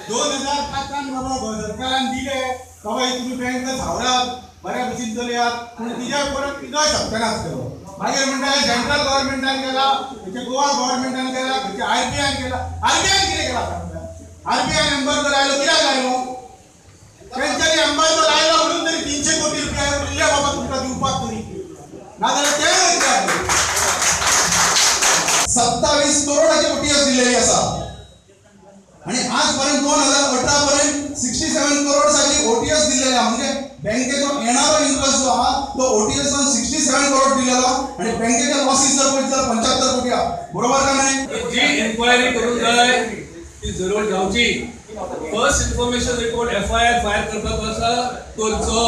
2005 बाबा सरकारान दिले बाबा तुमी बँक सावरात बऱ्या भशेन चलयात, पूण तिज्या परत तिजोय सत्यानाश केलो. मागीर म्हणटाले सेंट्रल गव्हर्मेंटान केला, खंयच्या गोवा गव्हर्मेंटान केला, खंयच्या आरबीआयन केला. आरबीआयन कितें केला सांगता? आरबीआयन एम्बार्गो लायलो कित्याक लायलो? तेंच्यांनी एम्बार्गो लायलो म्हणून तरी 300 कोटी रुपया उरले बाबा तुमकां दिवपाक तरी, नाजाल्यार ते 27 करोडाची ओटीएस दिलेली आसा आणि आजपर्यंत 2018 पर्यंत 67 करोडसाठी ओटीएस दिलेला, म्हणजे बँकेचो येणारो इंटरेस्ट जो आहा तो ओटीएस 67 करोड दिलेला आणि बँकेचे लॉसेस जर पळयत जाल्यार 75 कोटी आहा. बरोबर का नाही? जी इन्क्वायरी करूंक जाय ती जरूर जावची. First information report FIR file करपाचो आसा करचो,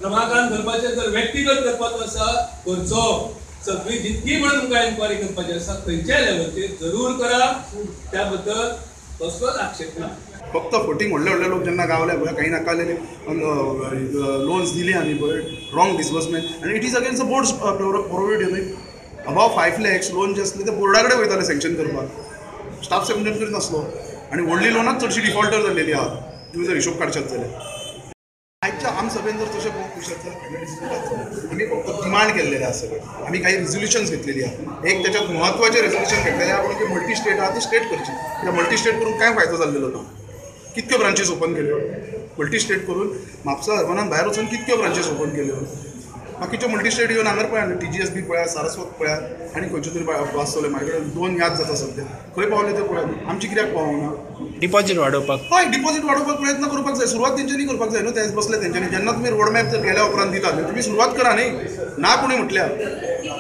रमाकांत करपाचें जर व्यक्तिगत करपाचो आसा करचो. सगळी जितकी म्हणून तुमकां इन्क्वायरी करपाची आसा खंयच्याय लेवलचेर जरूर करा, त्या बद्दल कसलोच आक्षेप ना. फक्त फटींग व्हडले व्हडले लोक जेन्ना गावले पळय काही नाकालेले लोन्स दिली आमी पळय रॉंग डिसबर्समेंट आनी it is against the board prohibited न्हय. अबाव 5 lakhs loan जे आसले ते बोर्डा कडेन वयताले सँक्शन करपाक, स्टाफ सँक्शन करीत नासलो आनी व्हडली लोनाच चडशी डिफॉल्टर जाल्लेली आहा. तुमी जर हिशोब काडशात जाल्यार आयच्या आमसभेन जर तशें पळोवंक वचत जाल्यार आमी फक्त डिमांड केल्लेले आसा सगळें. आमी काही रेजोल्युशन्स घेतलेली आहा. एक त्याच्यात म्हत्वाचें रेजोल्युशन घेतलेलें आहा म्हणून की मल्टी स्टेट आहा ती स्टेट करची. त्या मल्टी स्टेट करून कांय फायदो जाल्लेलो ना. कितक्यो ब्रांचीस ओपन केल्यो मल्टी स्टेट करून? म्हापसा अर्बनान भायर वचून कितक्यो ब्रांचीस ओपन केल्यो? बाकीच्यो मल्टी स्टेट येवन हांगर पळया, TGS बी पळया, सारस्वत पळया आनी खंयच्यो तरी आसतल्यो म्हाजे कडेन 2 याद जाता सद्या. खंय पावले ते पळया, आमची कित्याक पावना? डिपॉझिट वाडोवपाक, हय डिपॉझिट वाडोवपाक प्रयत्न करपाक जाय. सुरवात तेंच्यांनी करपाक जाय न्हू. तेच बसले तेंच्यांनी जेन्ना तुमी रोड मॅप जर गेल्या उपरांत दिता तुमी सुरवात करा न्ही ना कोणी म्हटल्यार.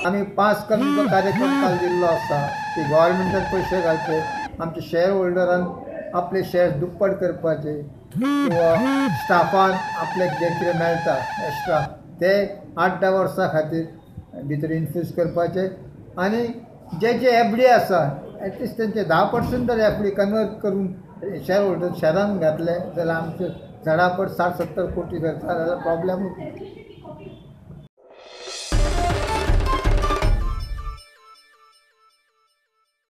आमी 5 कलमीचो कार्यक्रम काल दिल्लो आसा की गव्हर्मेंटान पयशे घालचे, आमचे शेअर होल्डरान आपले शेअर्स दुप्पट करपाचे किंवा स्टाफान आपल्याक जें कितें मेळटा एक्स्ट्रा ते 8-10 वर्सां खातीर भितर इन्फ्यूज करपाचे आनी जे जे एफडी आसा एटलिस्ट तेंचे 10% तरी एफडी कन्वर्ट करून शेअर होल्डर शेअरान घातले जाल्यार आमचे झाडापट 60-70 कोटी जाता जाल्यार प्रॉब्लेमूच.